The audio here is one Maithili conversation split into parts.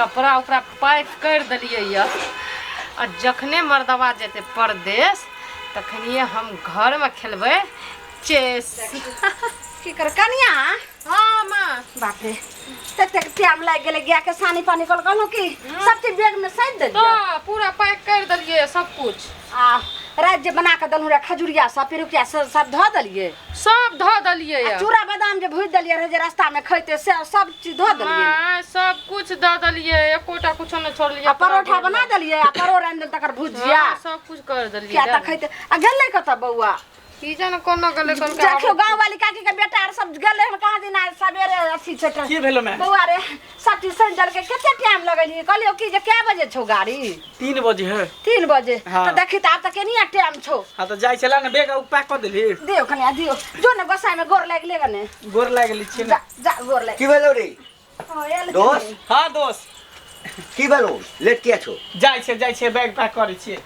कपड़ा ओकरा पैक करि देलियै यऽ आ जखने मर्दवा जेतै परदेश तखनिए हम घरमे खेलबै चेस। की कर कनिया? हाँ माँ। बाप रे, ततेक टाइम लागि गेलै। गाय के सानी पानी कल कहलहुँ कि सब चीज बैग में सैत देलियै। हाँ, पूरा पैक कर देलियै सब कुछ। आ राति जे बना कऽ देलहुँ रहए खजुरिया सब, पिरुकिया सब, सब धऽ देलियै? सब धऽ देलियै। आ चूड़ा बादाम जे भुजि देलियै रहए जे रास्तामे खैतै, से सब चीज धऽ देलियै? माँ, सब कुछ दऽ देलियै, एकोटा कुछो नहि छोड़लियै। आ परोठा बना देलियै आ परोड़ आनि देल तकर भुजिया? हाँ, सब कुछ कर देलियै। किया तऽ खैतै। आ गेलै कतऽ बौआ? की जाने कोना गेलै, कहलकै देखियौ आबै। गाँव वाली काकी के बेटा आर सब गेलै हन कहाँ दिन, आइ सवेरे अथी छै की भेलो माय? बौआ रे, सब चीज सैन देलकै, कते टाइम लगेलियै? कहलियौ कि जे कए बजे छौ गाड़ी? 3 बजे है। 3 बजे? हाँ। तऽ देखी तऽ आब तऽ केनिया टाइम छौ। हाँ तऽ जाइ छला ने, बैग पैक कऽ देली। दियौ कनिया, दियौ। जो ने गोसाई में गोर लागि ले ने। गोर लागि गेली छियै जा ने। जा, गोर लागि। की भेलौ रे? हँ, एल। दोस्त। हाँ दोस्त। की भेलौ, लेट किया छौ? जाइ छै, जाइ छै, बैग पैक करै छियै।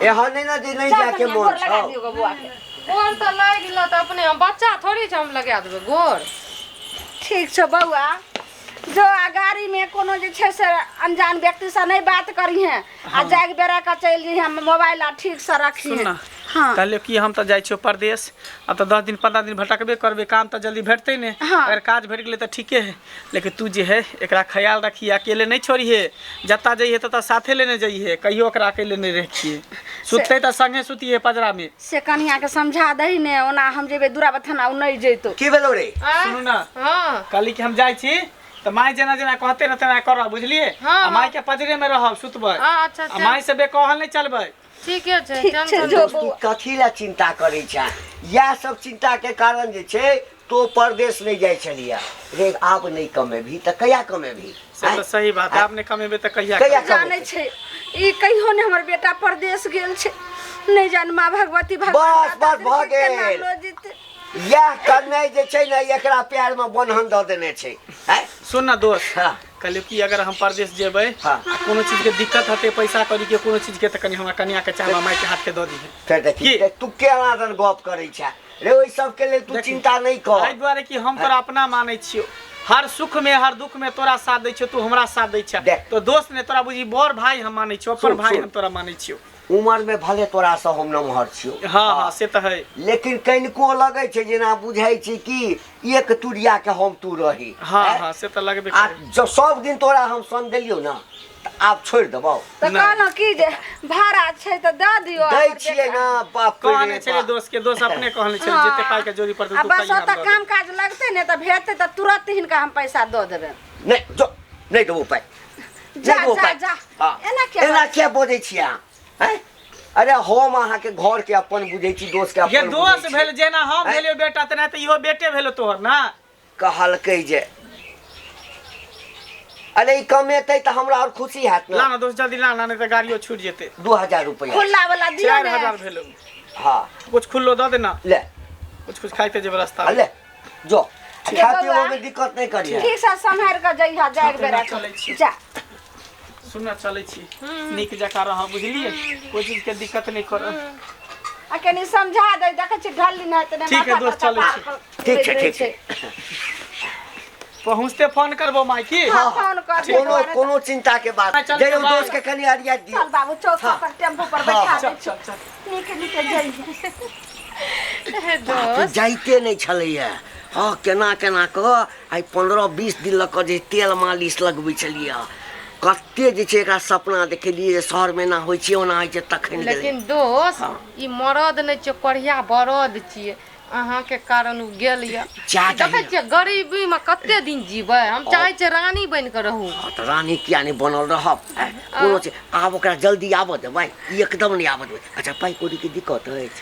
एहन नहि ने जे नहि चल जाके कनिया, मोन गोर लगा छौ। दियौ गो बौआ के। गोर तऽ लागि गेल तऽ अपने हम बच्चा थोड़ी छै, हम लगा देबै गोर। ठीक छौ बौआ, जो आ गाड़ी में कोनो जे छै से अनजान व्यक्ति से नहीं बात करिहे आ जाग बेरा के चलि जइहे, मोबाइल आ ठीक से रखिहे। सुन ना। हाँ। कहलियो कि हम तऽ जाइ छियौ परदेश, आब तऽ 10 दिन 15 दिन भटकबे करबै, काम तऽ जल्दी भेटतै नहि। हाँ। अगर काज भेट गेलै तऽ ठीके है, लेकिन तू जे है एकरा ख्याल रखिहे, अकेले नहि छोड़िहे। जतऽ जइहे ततऽ साथे लेने जइहे, कहियो ओकरा अकेले नहि रखिहे। सुततै तऽ संगे सुतिहे पजरामे। से कनिया के समझा दही ने, ओना हम जेबै दूरा बथाना, उ नहीं जैतो। की भेलौ रे? आँय? सुनू ना। हाँ। कहली कि हम जाइ छी तऽ माय जेना जेना कहते ने तेना करब, बुझलियै? हाँ, आ माय के पजरे में रहब, सुतबै। हाँ, अच्छा, आ अच्छा। माय से बेकहल नहि चलबै। ठीके छै। ठीक छै, टेंशन जो। दोस्त, तू कथी लए चिंता करै छह? इएह सब चिंता के कारण जे छै तो परदेश नहि जाइ छलियै रे। आब नहि कमेबही तऽ कहिया कमेबही? से तऽ सही बात है, आब नहि कमेबै तऽ कहिया कहिया कमेबै? जानै छै ई कहियो ने हमर बेटा परदेश गेल छै, नहीं जान माँ भगवती भगवान बस, बस, भऽ केना गेल। लऽ जेतै। इएह करनाइ जे छै ने, एकरा पैर में बन्हन दऽ देने छै आँय? सुन ना दोस्त। हाँ। कहलियौ कि अगर हम परदेश जेबै, हाँ। आ कोनो चीज के दिक्कत हेतै, पैसा कौड़ी के कोनो चीज के, तऽ कनि हमरा कनिया के चाहे हमरा माय के हाथ के दऽ दिहे। फेर देखी की? ते तू केना दन गप करै छै रे, ओहि सबके लेल तू देखी, चिंता नहि कर। एहि दुआरे कि हम तोरा अपना मानै छियौ, हर सुख में हर दुख में तोरा साथ दै छियौ, तू हमरा साथ दै छै। देख। तो दोस्त ने तोरा बुझी बड़ भाई हम मानै छियौ, अपन सुन, भाई सुन। हम तोरा मानै छियौ। उमर में भले तोरा से हम नमहर छियौ। हाँ हाँ, से तऽ है। लेकिन कनिको लगै छै जेना बुझाइ छै कि एक तुरिया के हम तू रही। हाँ। आँय? हाँ, से तऽ लगबे आ करे। जब सब दिन तोरा हम सन देलियौ ना तऽ आब छोड़ि देबौ? तऽ नहि। कहलहुँ कि जे भाड़ा छै तऽ दऽ दियौ दै हमर छियै बेटा। ना बाप रे कहने छलै बाप। दोस्त के, दोस्त अपने कहने छलै हाँ। जते पाइ के जोरी पड़तै आ तू बस कहिया हम ओतऽ दऽ काम काज लगतै ने तऽ भेटतै तऽ तुरंत हिनका हम पैसा दऽ देबै। नहि जो, नहि देबौ पाइ। जा। नहि देबौ जा। पाइ। जा। हाँ। एना किया एना बाजै? किया बजै छियै अहाँ आँय? अरे हम अहाँके घर के अपन बुझै छी, दोस्त के देब। ये अपन दोस्त बुझै छी। भेल, जेना हम आँय? भेलियौ बेटा तेना तऽ इहो बेटे भेलो तोहर ना। कहलकै जे अरे ई कमेतै तऽ हमरा आओर खुशी हैत ला ने। ना दोस्त, जल्दी ला ना, नहीं तऽ गाड़ियो छूट जेतै। 2000 रुपया खुल्ला वाला दियौ चारि ने। हजार भेलो। हाँ। कुछ खुल्लो दऽ देना। ले। कुछ कुछ खाइते जेबै रास्ता आ में। ले जो। ये खाती बौआ। में दिक्कत नहीं करिए। ठीक से सम्हारि कऽ जइहा जाय बेरा चलै छी। जा। सुन ना, चलै छी, नीक जकाँ रहब, बुझलियै? कोइ चीजके दिक्कत नहि करब। आ कनि समझा दे, देखै छी ढल्ली नहि तऽ ठीक है दोस्त, चलै छी। ठीक छै, ठीक छै। पहुँचते फोन करबो माय की। हाँ, फोन कर दियौ। कोनो कोनो चिंता के बात चल, जरूर बाय। दोस्त के कनि अरिया दियौ। चल बाबू, चौक हाँ। पर टेम्पू पर बैठा हाँ। दै चल छी। चल चल। नीक नीक जइहे। बाप रे, दोस्त। जाइते नहि छलैया। हँ, केना केना कऽ आइ 15-20 दिन लऽ कऽ जे तेल मालिश लगबै छलियै, कते जे छै एकरा सपना देखेलियै जे शहरमे एना होइ छै, ओना होइ छै, तखन गेलै। लेकिन दोस्त, हाँ। ई मरद नहि छियै, कोढ़िया बरद छियै। अहाँके कारण उ गेल यऽ। जा देखै जाइए। छियै गरीबीमे कते दिन जीबै? हम चाहै छियै रानी बनि कऽ रहू। हँ तऽ रानी किया नहि बनल रहब? आँय, कोनो छै आब ओकरा जल्दी आबऽ देबै? ई एकदम नहि आबऽ देबै। अच्छा, पाइ कौड़ीके दिक्कत अछि?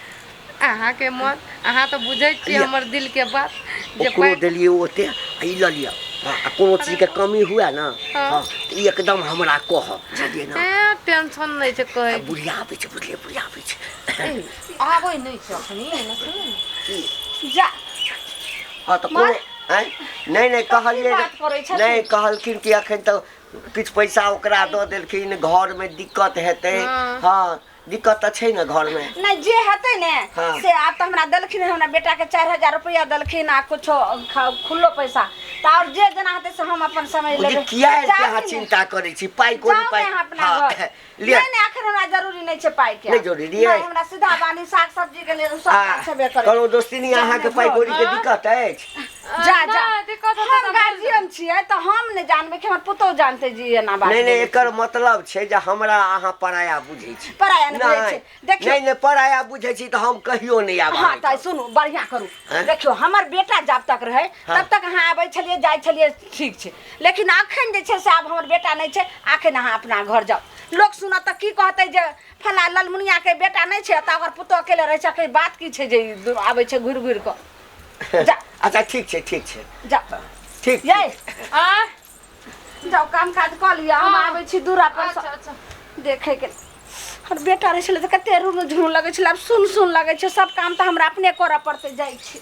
अहाँके मन, अहाँ तऽ बुझै छियै लिअ। हमर दिलके बात जे ओकरो पाइ देलियै ओते आ ई लऽ लिअ। हँ, आ कोनो चीजके कमी हुए ने, हाँ। हँ तऽ ई एकदम हमरा कहब, बुझलियै ने? ए, टेंशन नहि छै कहै। आ बुढ़िया आबै छै, बुझलियै? बुढ़िया आबै छै। ए, आबै नहि छै अखनी, एना सुनू ने। जा। हँ तऽ कोनो आँय नहि नहि कहलियै बात करै छथिन? नहि कहलखिन कि एखन तऽ किछु पैसा ओकरा दऽ देलखिन, घरमे दिक्कत हेतै। हाँ। हँ, दिक्कत तऽ छै ने घरमे। नहि जे हेतै ने हाँ। से आब तऽ हमरा देलखिन, हमरा बेटाके 4000 रुपैआ देलखिन आ कुछो खुल्लो पैसा, तऽ आओर जे जेना हेतै से हम अपन समझ बुझी लेबै। किया एते जाउ अहाँ ने। चिंता करै छी? पाइ कोन जाउ पाइ ने अहाँ अपना हाँ, घर। लिअ। नहि नहि, एखन हमरा जरूरी नहि छै पाइ के। नहि जरूरी नहि, अइ? हमरा सीधा बानी साग सब्जी के लेल सब आ, काज छेबे करै। कहलहुँ दोस्तिनी, जाउ अहाँके ने पाइ घर। कौड़ी के दिक्कत अछि? जा जा। नहि, दिक्कत हेतै हम तऽ गार्जियन छियै तऽ हम नहि जानबै कि हमर पुतोहु जानतै जी एना बात नहि नहि, बोलै छै। एकर मतलब छै जे हमरा अहाँ पराया बुझै छी। पराया नहि बुझै छी। देखियौ। नहि नहि, पराया बुझै छी तऽ हम कहियो नहि आब हाँ अहाँके। तऽ सुनू, बढ़िआँ करू। आँय? देखियौ, हमर बेटा जब तक रहै हाँ। तब तक अहाँ आबै छलियै जाइ छलियै, ठीक छै, लेकिन अखन जे छै से आब हमर बेटा नहि छै, अखन अहाँ अपना घर जाउ। लोक सुनत तऽ की कहतै जे फला ललमुनियाके बेटा नहि छै तऽ ओकर पुतोह अकेले रहै छै, अखन बात की छै जे ई आबै छै घुरि घुरि कऽ। जा। अच्छा ठीक छै, ठीक छै। जा। ठीक। यै। आँय? जाउ, काम काज कऽ लिअ, हम हाँ। आबै छी दूरा पर अच्छा अच्छा। देखैके। हमर बेटा रहै छलै तऽ कते रुनु झुनु लगै छलै, आब सुन सुन लगै छै। सब काम तऽ हमरा अपने करऽ पड़तै। जाइ छी।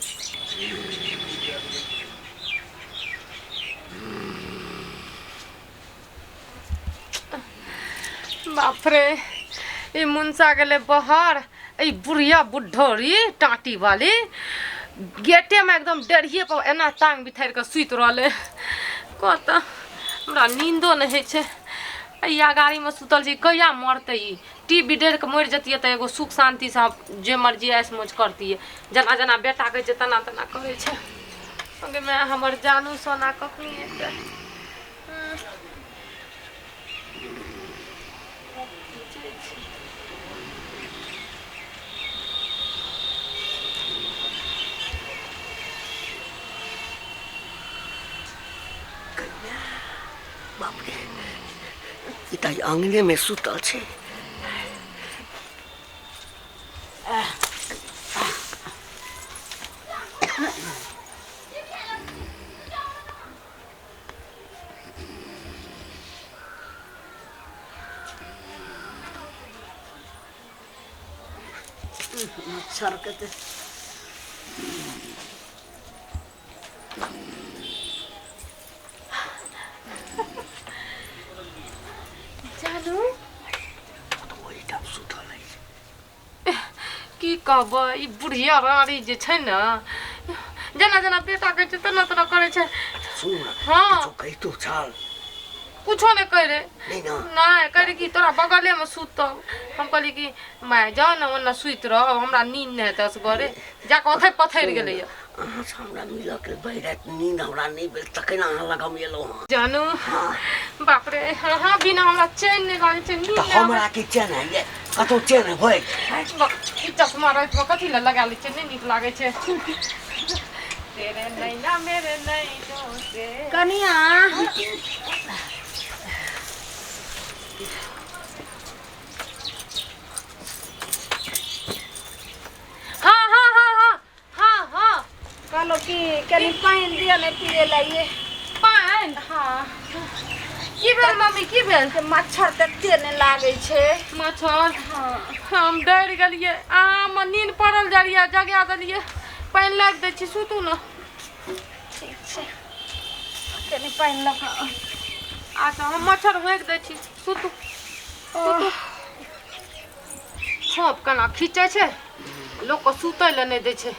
बाप रे, ई मुनसा गेलै बाहर, ई बुढ़िया बुढ़ौरी टाँटी वाली गेटे में एकदम डेढ़िए पर एना टांग बिथारि कऽ सुति रहलै। कह तऽ हमरा नींदो नहि होइ छै। एहि अगाड़ीमे सुतल छी, कहिया मरतै ई? टी बिडरि कऽ मरि जतियै तऽ एगो सुख शान्तिसँ जे मर्जी ऐश मौज करतियै। जेना जेना बेटा कहै छै तेना तेना करै छै। गे माय, हमर जानू सोना कखनी एतै? बाप रे, ई तऽ अङ्गनेमे सुतल छै। मच्छर के तऽ जानू। ओहिठाम सुतल अछि। की कहबै, ई बुढ़िया रानी जे छै ने, जेना जेना बेटा कहै छै तेना तेना करै छै। सुन ने। हाँ। किछो कहितो छल? कुछो नहि कहै रे। नहि ने? नहि कहै रे कि तोरा बगलेमे सुतब। हम कहली कि माय जाउ ने, ओन्ने सुति रहब, हमरा नींद नहि हेतै असगरे। जाकऽ ओतहि पथरि गेलैए। अहाँसँ हमरा मिलऽके भरि राति नींद हमरा नहि भेल, तखन अहाँ लग हम एलहुँ हँ। जानू, बाप रे, अहाँ बिना हमरा चैन नहि लागै छै, नींद तऽ नहि आबै। हमरा की चैन होइए? कतहु चैन होइ? ई चश्मा रातिमे कथी लए लगा लै छियै? नहि नीक लागै छै। तेरे नैना मेरे नैनो से। कनिया। हाँ हाँ हाँ हाँ हाँ हाँ। कहलहुँ कि कनि पानि दिअ ने पियै लए। पानि? हाँ। की भेल मम्मी, की भेल? से मच्छर तते नहि लागै छै। मच्छर? हाँ। हम डरि गेलियै, अहाँमे नींद पड़ल जाइए, जगा देलियै। पानि लागि दै छी, सुतू ने। ठीक छै, कनि पानि लऽ कऽ। अच्छा, हम मच्छर होकि दै छी, सुतू सुतू। छाप केना खींचै छै, लोकके सुतै लए नहि दै छै,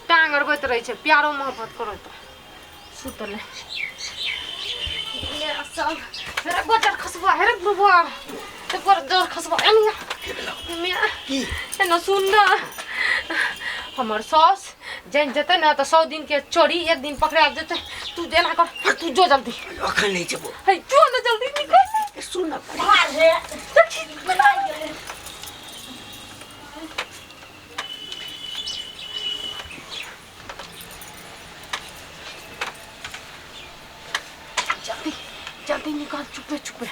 टांग अड़बैत रहै छै। प्यारो मोहब्बत करत सुतले सब। हेरे गोजर खसबा, हेरे बुढ़बा, गोजर खसबा, एनिया की? एना सुन ने, हमर सास जानि जेतै ने तऽ 100 दिन के चोरी एक दिन पकड़ा जेतै। तू जेना कर, तू जो जल्दी। अखन नहि जेबो। है, जो ने जल्दी, निकल। सुन ने। भार हे लागि गेलै। जल्दी जल्दी निकल, चुपे चुपे।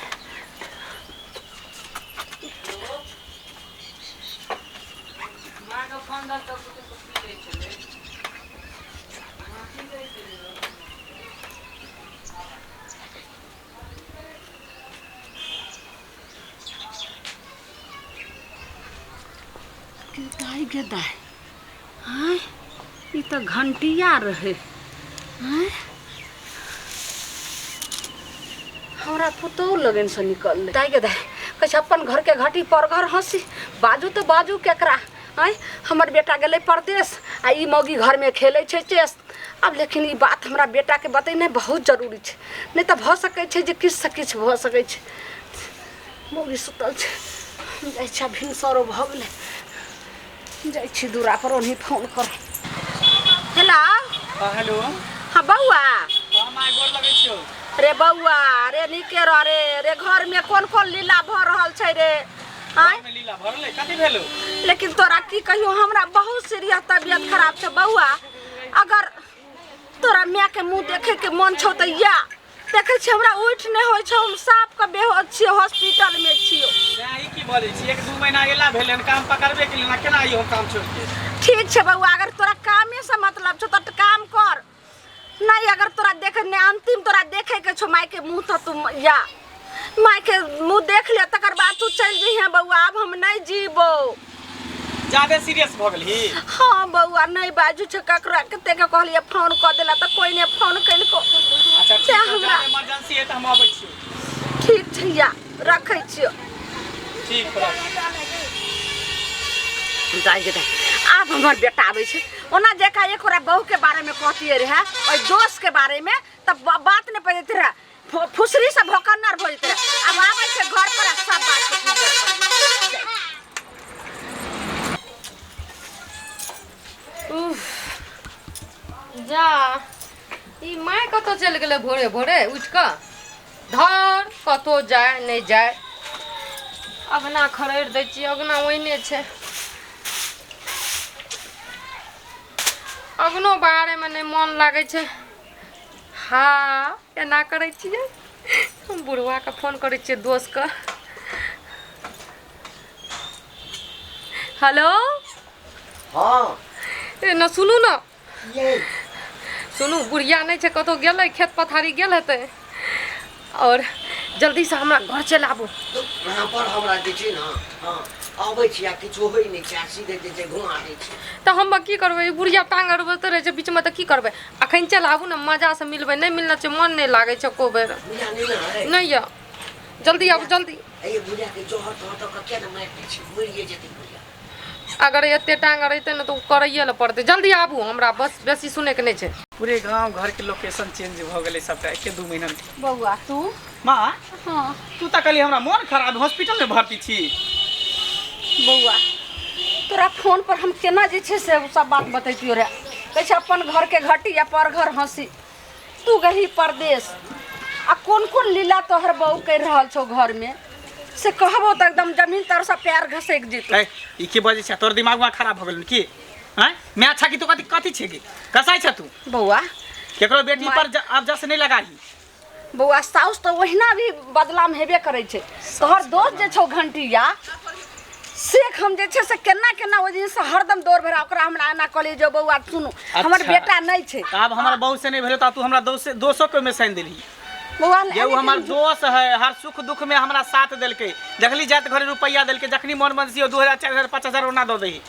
गे दाइ, गे दाइ, आँय, ई तऽ घंटिया रहै। आँय, हमरा पुतहु लगनसँ निकललै। दाइ गे दाइ, कहै छै अपन घरके घटी पर घर हँसी। बाजू तऽ बाजू केकरा? आँय, हमर बेटा गेलै परदेश आ ई मौगी घरमे खेलै छै चेस। आब लेकिन ई बात हमरा बेटाके बतेनाइ बहुत जरूरी छै, नहि तऽ भऽ सकै छै जे किछुसँ किछु भऽ सकै छै। मौगी सुतल छै, हम जाइ छी, आब भिनसरो भऽ गेलै, जाइ छी दूरापर ओनही फोन कर। हेलो। हाँ हेलो। हाँ बौआ। हाँ माय, गोर लगै छियौ। रे बौआ रे, नीके रह रे। रे घरमे कोन कोन लीला भऽ रहल छै रे? आँय, घरमे लीला भरलै? कथी भेलौ? लेकिन तोरा की कहियो, हमरा बहुत सीरियस तबियत खराब छै बौआ। अगर तोरा माय के मुंह देखे के मन छौ तऽ या देखै छी, हमरा उठि नहि होइ छौ, हम साफ के बेहोश छियै, हॉस्पिटल मे छियौ। माय, ई की बजै छी? एक दू महीना एला भेलै हन, काम पकड़बे केलै ना, केना आइयो हम काम छोड़ि के? ठीक छै बौआ, अगर तोरा कामे से मतलब छौ तऽ काम कर, नहीं अगर तोरा देखे नहीं, अंतिम तोरा देखे के छौ माय के मुंह तऽ तू या माय के मुंह देख ले, तकर बाद तू चलि जइहे बौआ। आब हम नहीं जीबो। ज्यादे सीरियस भऽ गेलही? हाँ बौआ, नहीं बाजू छै ककरा, कते के कहलियै फोन कऽ देला तऽ कोई नहीं फोन केलको। अच्छा ठीक तें छै, हमरा ज्यादे इमरजेंसी है तऽ हम अबै छियौ। ठीक छै, या रखै छियौ। ठीक रख। दाइ गे दाइ, आब हमर बेटा आबै छै। ओना जेका एक ओकरा बहू के बारे में कहतियै रहए, ओहि दोस्त के बारे में, तऽ बात नहि पड़ैत रहए, फुसरी से भोकन्नर भऽ जेतै रहए। आब आबै छै घर पर आ सब बात के क्लियर कर दै। उफ, जा ई माय कतऽ चलि गेलै भोरे भोरे उठि कऽ? धर कतहु जाय नहि जाय, अगना खड़रि दै छियै, अगना ओहिने छै, अगनो बाहरेमे नहि मन लागै छै। हँ, एना करै छियै, हम बुढ़वाके फोन करै छियै, दोस्तके। हेलो। हाँ। ए न सुनू ने। ये सुनू, बुढ़िया नहि छै, कतहु गेलै, खेत पथारी गेल हेतै, और जल्दीसँ हमरा घर चलि आबू। यहाँ पर हमरा जे छै ने, हाँ, अबै छी आ किछु होइ नहि छै आ सीधे जे छै घुमा दै छै। तऽ हम की करबै? ई बुढ़िया टांग अड़बैत रहै छै बीचमे, तऽ की करबै? अखन चलि आबू ने, मजासँ मिलबै। नहि मिलना छै, मन नहि लागै छै एको बेर। बुढ़िया नहि ने है? नहि यऽ, जल्दी आबू, जल्दी। ए बुढ़िया के जहर तहर दऽ कऽ किया ने मारि दै छै? मरिए जेतै बुढ़िया। अगर एते टांग अड़ेतै ने तऽ ओ करैए लए पड़तै। जल्दी आबू, हमरा बस बेसी सुनैके नहि छै। पूरे गांव घर के लोकेशन चेंज भऽ गेलै सबटा एके दू महीना में। बौआ तू? माँ। हाँ। तू तऽ कहली हमरा मोन खराब, हॉस्पिटल में भर्ती छी। बौआ, तोरा फोन पर हम केना जे छै से सब बात बतैतियो रे? कहै छै अपन घर के घटी आ पर घर हंसी। तू गही परदेश आ कोन कोन लीला तोहर बहू करि रहल छौ घर में, से कहबो तऽ एकदम जमीन तर से पैर घसकि जेतौ। ए, ई की बजै छै? तोर दिमाग में खराब भऽ गेल की? हैं मैं अच्छा की तू कथी कथी छै की कसाई छ तू? बौआ, केकरो बेटी पर आब जस नहीं लगाही। बौआ, साउस तऽ ओहिना भी बदलाम हेबे करै छै। तोहर दोस्त जे छौ घंटिया शेख, हम जे छै से केना केना ओहि दिनसँ हरदम दौड़ भरा ओकरा हमरा एना कहलियै जे बौआ सुनू, हमर अच्छा। बेटा नहि छै। तऽ आब हमर बहू से नहीं भेलो तऽ तू हमरा दोस्त दोसो के में साइन देलही? बौआ, ये उ हमर दोस्त है, हर सुख दुख में हमरा साथ देलकै, जखनी जात घरे रुपया देलकै, जखनी मन मन से 2000 4000 5000 ओना दऽ दही।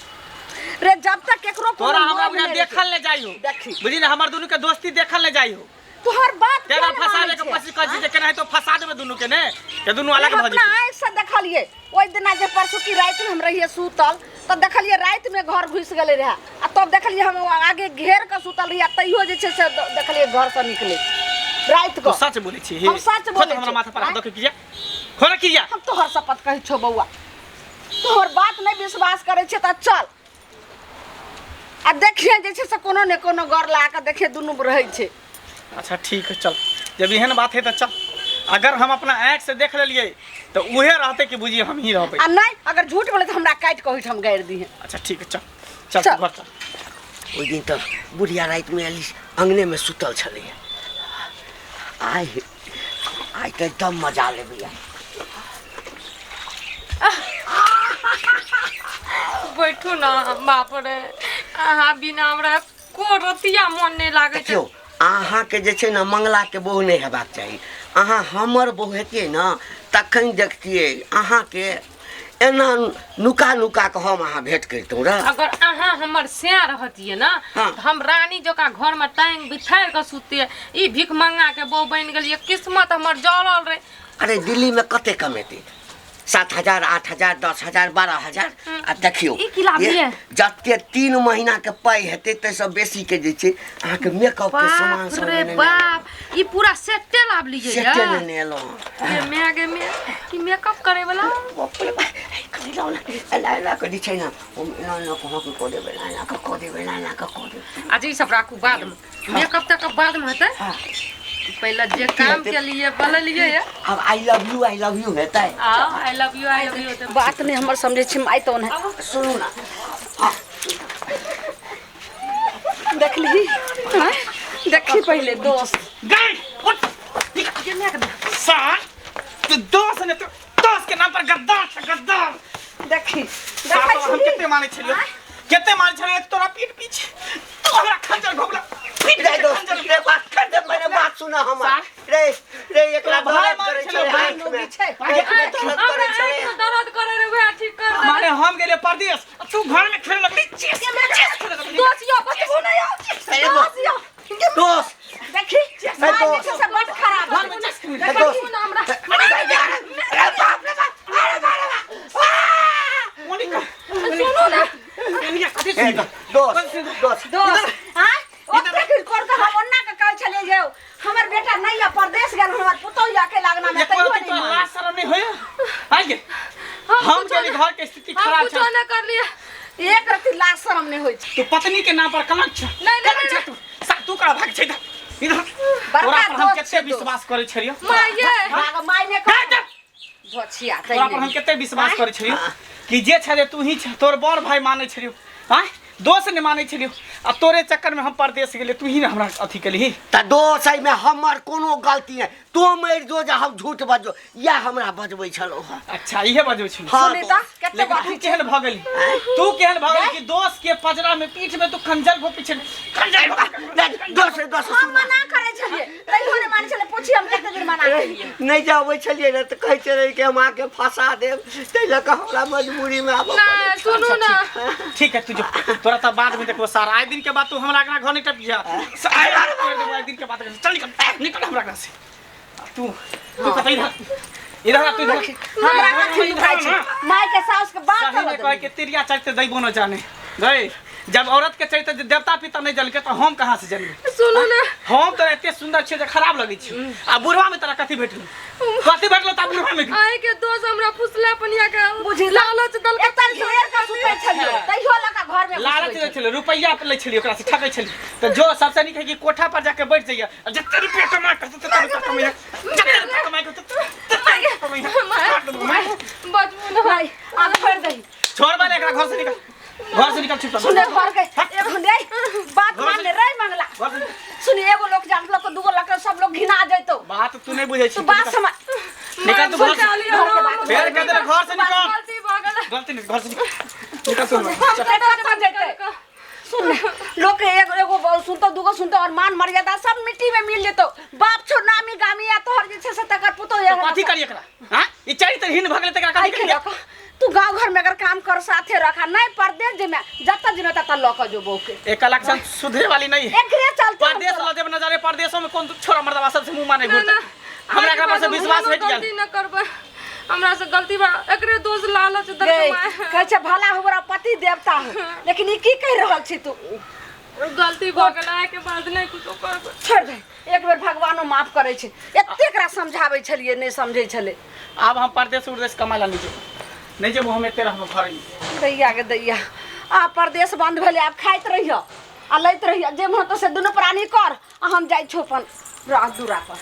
रे, जब तक केकरो कोनो तोरा हमरा लोभ बुझा नहि रहै छै। देखल नहीं जाइ हो। देखी। बुझी ने, हमर दुनू के दोस्ती देखल नहीं जाइ हो। तोहर बात केना किया नहि फसाबे मानै के छै? कोशिश करै छी जे केना तो फंसा देबै दुनू के ने के दुनू अलग हम भऽ अपना जेतै। आँखि से देखलियै ओहि दिना जे परसू की रातिमे हम रहियै सुतल तऽ देखलियै रातिमे घर घुसि गेलै रहए, आ तब देखलियै हम आगे घेर कऽ सुतल रहियै, आ तैयो जे छै से देखलियै घरसँ निकलै राति तू कऽ। सच बोलै छी? हम सच खोल बोलै हमरा छी। माथा पर हाथ आँय? दऽ के किया खोल किया? हम तोहर शपथ कहै छौ बौआ, तोहर बात नहि विश्वास करै छै तऽ चल आ देखिए जे छै से कोनो ने कोनो गौर लगा कऽ देखिए दुनू रहै छै। अच्छा ठीक है, चल, जब एहन बात है तऽ चल। अगर हम अपना आँखि से देख लेलियै तऽ उहे रहतै कि बुझिए हम ही रहबै। आ नहि अगर झूठ बोले तऽ हमरा काटि कऽ ओहिठाम गाड़ि दिहे। अच्छा ठीक है, चल चल। चल। तू घर चल। ओहि दिन तऽ बुढ़िया रातिमे एली, अङ्गनेमे सुतल छलैया। आइ आइ तऽ एकदम मजा लेबै आइ। बैठू ने। बाप रे, अहाँ बिना हमरा एको रतिया मन नहि लागै छै। देखियौ, अहाँके जे छै ने मंगलाके बहु नहि हेबाक चाही। अहाँ हमर बहु हेतियै ने तखन देखतियै अहाँके, एना नुका नुका कऽ हम अहाँ भेंट करितहुँ रह। अगर अहाँ हमर सैं रहतियै ने हाँ। तऽ हम रानी जकाँ घरमे टाँग बिथारि कऽ सुतियै। ई भिख मंगा के बहु बनि गेलियै, किस्मत हमर जरल रहे। अरे, दिल्लीमे कते कमेतै? 7,000 8,000 10,000 12,000 आ देखियौ ई की लाभ ये ये? जते 3 महीना के पाइ हेतै ताहिसँ बेसी के जे छै अहाँके मेकअप के सामान बाप सब रे लेने बाप, ई पूरा सेटे लाभ लीजिए सेटे लेने एलहुँ। गे मैं गे मैं ई मेकअप करे वाला। बाप रे बाप, कथी लाउ ने, एना एना कऽ जे छै ने, हम एना एना कऽ अहाँके कऽ देबै, एना एना कऽ कऽ देबै, एना एना कऽ कऽ देबै। अच्छा ई सब राखू बाद में, मेकअप तेकअप बाद में हेतै। हाँ। पहले जे काम के लिए बोललिए ये। अब I love you, I love you हेतै। आ I love you, I love you हेतै। बात नहीं हमर समझै छी माय तो नहीं। सुनू ना। देखली हाँ? देखी पहले दोस्त। गई उठ। सार तू दोस्त ने, तू दोस्त के नाम पर गद्दार छ, गद्दार। देखी, सार, देखै तोरा हम छी। कते मानै छलियौ, कते मानै छलियौ तोरा पीठ पीछे तू हमरा खंजर घोपला। पीठ रे पीछे दोस्त, खंजर रे बात कर दे, पहले बात सुना हमर। सार। रे रे एकरा तोरा भाई दर्द मारै करै छलौ, छलै भाई आँखिमे। मौगी छै। आँखिमे दर्द हमरा करै छलै। आँखिमे दर्द करे रे, वएह ठीक कर दे। माने हम गेलियै परदेश, आ तू घर में खेले लगली चेस, चेस खेले लगली। दोस्त यो बचबू नहीं यो। अरे दोस्त यो। दोस्त। देखी, ए माय दोस्त। जे छै से बड खराब घर में चेस खेले ए दोस्त। ना हमरा। अरे बाप रे बाप, अरे बाप रे बाप। आ! मोनिका, सुनू ना। मोनिका, कथी ए सुनी? दोस्त, दोस्त। दोस्त, हाँ? ओते की कर के हम ओन्ना के कहै छलियै जे हमर बेटा नहीं है परदेश गेल, हमर पुतोह या के लागना में एको तैयो रत्ती नहीं तोरा माने। लाज शरम नहीं होय? आइ गे। हम कुछो गेली, नहि- घर के स्थिति हम खराब कुछो छै। नहि करलियै। एक रत्ती लाज शरम नहीं होइ छै। तू पत्नी के नाम पर कलंक छ। नहीं, नहीं, कलंक छ नहीं। तू। तू कहाँ भाग छै इधर? इधर। बड़का तोरा पर हम दोस्त कते छै दोस्त। विश्वास करै छलियौ? माय ये। भाग, माय ने भाग कह। जा। धोछिया, तोरा पर हम तैने। कते विश्वास करै छलियौ कि जे छै तू ही छ, तोर बड़ भाई मानै छलियौ, आँय दोस्त नहि मानै छलियौ, आ तोरे चक्कर में हम परदेश गेलियै, तू ही ने हमरा अथी केलही। तऽ दोस्त एहिमे हमर कोनो गलती नहि, तू मरि जो जे हम झूठ बजो, इएह हमरा बजबै छलौ हँ। अच्छा इहे बजबै छलौ। हाँ, सुनी तऽ, कते लेकिन बात तू केहन भऽ गेली, तू केहन भऽ गेली कि दोस्त के पजरा में पीठ में तू खंजर घोपी छली, खंजर घोपी। नहि, दोस्त दोस्त हम सुन। मना करै छलियै तैयो नहि मानै छलै, पूछी हम कते दिन मना केलियै। नहि जे अबै छलियै ने तऽ कहै छलै कि हम अहाँके फंसा देब, ताहि लऽ कऽ हमरा मजबूरीमे आबऽ पड़ै। नहीं, सुनू ना। ठीक है तू जो, तोरा तऽ बाद में देखबो सार, आइ दिन के बाद तू हमरा अंगना घर नहीं टपिया। आइ दिन के बाद चल निकल, निकल हमरा अंगना से। तू तू कतऽ इधर, इधर आ तू इधर। हमरा कथी दुखाइ छै, माय के साउस के बात सही में कहे के तिरिया चरित्र दैबो न जाने गई, जब औरत के चरित्र देवता पिता नहीं जनके तो हम कहाँ से जनबे? सुनू ना। हम तो एते सुंदर छियै जे खराब लगै छै, आ बुढ़वा में तोरा कथी भेटलो? कथी भेटलो ता बुढ़वा में? आइ के दोस्त हमरा फुसला पनिया के बुझी लालच दल के एतऽ घेर के सुतै छलियै तैयो लऽ कऽ घर में लालच घुसबै दै छलै, रुपैया लै छलियै ओकरा से ठकै छलियै। तऽ जो सबसे नीक है कि कोठा पर जाके बैठ जइयै, आ जते रुपैया कमा के तते रुपैया कमैया, जते रुपैया कमाइ के तते रुपैया कमैया। बचबू ना। भाई आब छोड़ि दही। छोड़ बने एकरा, घर से निकल, घर से निकल, छुप सुने घर के एगो रे बात मान ले रे मंगला। घर से निकल। सुन एगो लोग जानलक दूगो लोग सब लोग घिना जैतो। बात तू नहीं बुझै छी। तू बात समझ। निकल तू घर से। घर के बात। फेर कह देले घर से निकल। गलती भऽ गेल। गलती नहीं, घर से निकल, निकल तू। हम तऽ कतऽ जैतै? सुन लोग के एगो एगो बहु सुनतो दूगो सुनतो और मान मर्यादा सब मिट्टी में मिल जेतो। बाप छो नामी गामी या तोहर जे छै से तकर पुतोह तो कथी करी एकरा? हां, ई चरित्रहीन भऽ गेलै तकरा कथी आइ करी? के तू गांव घर में अगर काम कर साथे रखा नहीं परदेश जे में जतऽ जेमे ततऽ लऽ कऽ जो बहू के। एक लक्षण सुधरे वाली नहीं है। एकरे चलते हम परदेश तोरा- लऽ जेब न जाने परदेशों में कौन छोरा मर्दवा सबसे मुंह माने ना, घुरतै। ना। हमरा एकरा पर से विश्वास हटि गेल। गलती न करबै, हमरा से गलती बा, एकरे दोस्त लालच दल गै, के माय। कहै छै भला हो बड़ा पति देवता हो, लेकिन ई की कहि रहल छी तू? गलती भऽ गेल, आइ के बाद नहि कुछो करबै। छोड़ दे, एक बेर भगवानो माफ करै छै। एते एकरा समझाबै छलियै नहि समझै छलै। आब हम परदेश उरदेश कमाय ला नहि जेबै, नहि जेबो हम, एते रहबो घर में। दैया के दैया, आब परदेश बंद भेलै, आब खाइत रहिह आ लैत रहिह जे मन तो से दुनू प्राणी कर, आ हम जाइ छौ अपन रात दूरा पर।